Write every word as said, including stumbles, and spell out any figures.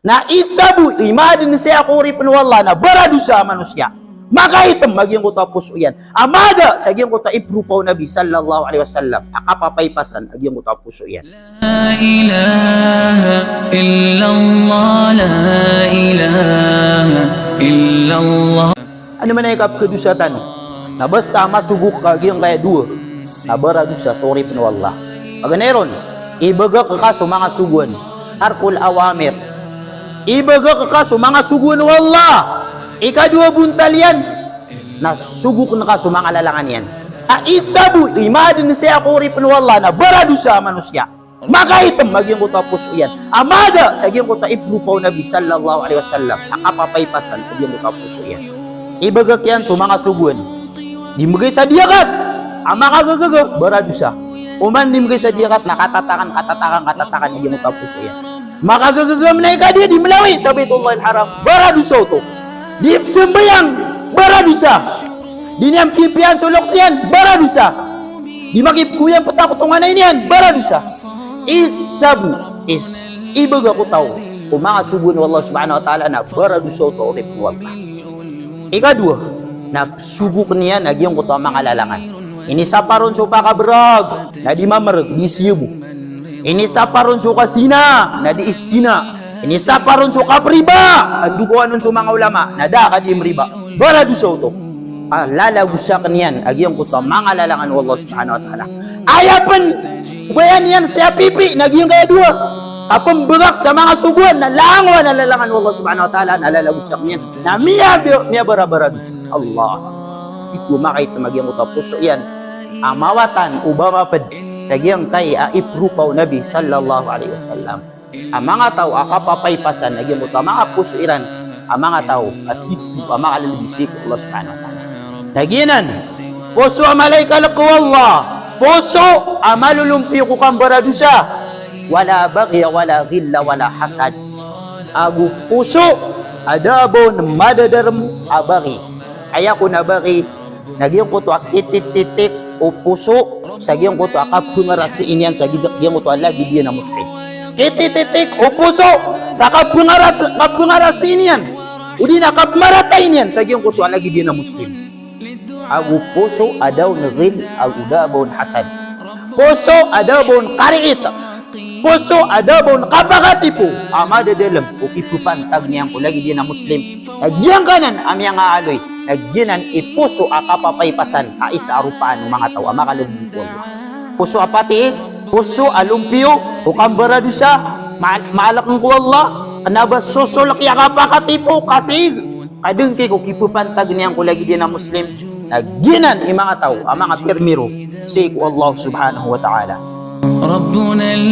Na isa bo i maadn saya ko oripn o Allah na baradosa a manosiya. Makaitam a giyangkoto a poso iyan. A mada sa giyangkoto a ipropa o Nabi sallallahu alaihi wasallam a kapapaipasan a giyangkoto a poso iyan. La ilaha illallah, la ilaha illallah. Ano man i kapkhadosa tano? Na basta a masogok ka giyangkaya dowa, na baradosa so oripn o Allah. Paganay ron, ibagak ka so manga sogoan, tarkul awamir. Ibagak ka so manga sogoan o Allah. Ikadowa bontal iyan, na sogokn ka so manga lalangan iyan. A isa bo i maadn saya ko oripn o Allah na baradosa a manosiya. Makaitam a giyangkoto a poso iyan. A mada sa giyangkoto a ipropa o Nabi sallallahu alaihi wasallam a kapapaipasan a giyangkoto a poso iyan. Ibagak iyan so manga sogoan. Di mbgay sa diyakat a makagagaga, baradosa. Oman di mbgay sa diyakat na katatakan, katatakan, katatakan a giyangkoto a poso iyan. Makagagaga man a ika di, di mlawi sa Baitullahil Haram, baradosa oto. Di pzambayang, baradosa. Di niyan pipiyaan so loks iyan, baradosa. Di makipkoyang pd a kotonganay niyan, baradosa. Isa bo, is, ibagak o taw ko manga sogoan o Allah subhanahu wa ta'ala na baradosa oto a oripn o Allah. Ikadowa, na sogokn iyan a giyangkoto a manga lalangan. Inisapar on so pakabrag, na di mamrg, di siya bo. Inisapar on so kazina, na di izina. Inisapar on so kapriba, a dokowan on so manga ulama, na da ka di mriba. Baradosa oto. A, lalagosakn iyan a giyangkoto a manga lalangan o Allah subhanahu wa ta'ala. Aya pn, oba iyan iyan saya pipiya na giyangkaya dowa. Kapmbagak sa manga sogoan na langowan a lalangan o Allah subhanahu wa ta'ala, na lalagosakn iyan. Na miya, miyabarabaradosa. Allah. Ito makaitam a giyangkoto a poso iyan a mawatan o ba mapd sa giyangkai a ipropa o Nabi sallallahu alaihi wasallam a manga taw a kapapaipasan a giyangkoto a manga poso iran a manga taw a titho a makalalabi sii ko Allah subhanahu wa ta'ala. Na giyanan, poso a mala i kalk o Allah, poso a malolompiyo ko kambaradosa, wala baghya wala ghilla wala hasad. Ago poso a da a ba on madadarm a baghi. Aya kon a baghi na giyangkoto a kitititik o poso sa giyangkoto a kapngarasii niyan sa giya, giyangkoto a lagid iyan a Muslim. Kitititik o poso sa kapngara, kapngarasii niyan, odi na kapmaratay niyan sa giyangkoto a lagid iyan a Muslim. Ago poso a da on ghil, ago da a ba on hasad. Poso a da a ba on kariit. Poso a da a ba on kapakatipo a madadalm o kipphantag niyan ko lagid iyan a Muslim. Na giyangkanan a miyangaaloy, na giyanan i poso a kapapaipasan a isa a ropaan o manga taw a makalalabi ko Allah. Poso a patiis, poso a lompiyo ko kambaradosa, ma, maalkn ko Allah, kna ba sosolki a kapakatipo, kasiig, kadngki ko kipphantag niyan ko lagid iyan a Muslim. Na giyanan i manga taw a manga pirmiro sii ko Allah subhanahu wa ta'ala. Rabbuna al